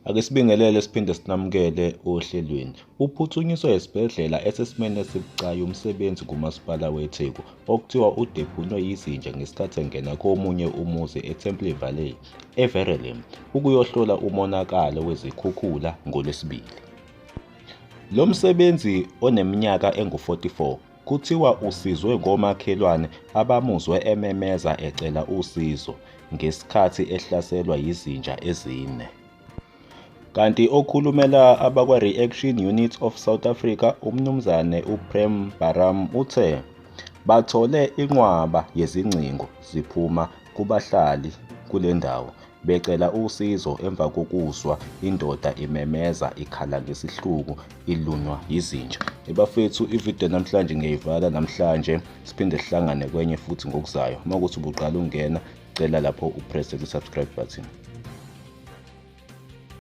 Ake sibingelele siphinde sinamukele ohlelweni. Uphuthunyiswe esibhedlela esesimeni esibucayi umsebenzi kuMasipala weTheku okuthiwa udephunwe yizinja ngesikhathi engena komunye umuzi eTemple Valley, eVerulam, ukuyohlola umonakalo wezikhukhula ngoLwesibili. Lo msebenzi oneminyaka engu-44 kuthiwa usizwe ngomakhelwane abamuzwe ememeza ecela usizo ngesikhathi ehlaselwa yizinja ezine. Kanti okhulumela abakwa-Reaction Unit of South Africa uMnumzane uPrem Balram uthe bathole inqwaba yezingcingo ziphuma kubahlali kule ndawo becela usizo emva kokuzwa indoda imemeza ikhala ngesihluku ilunywa yizinja. Bafethu, ividiyo namhlanje ngiyayivala namhlanje, siphinde sihlangane kwenye futhi ngokuzayo. Uma kuwukuthi ubuqala ungena, cela lapho upresse kwi-subscribe button.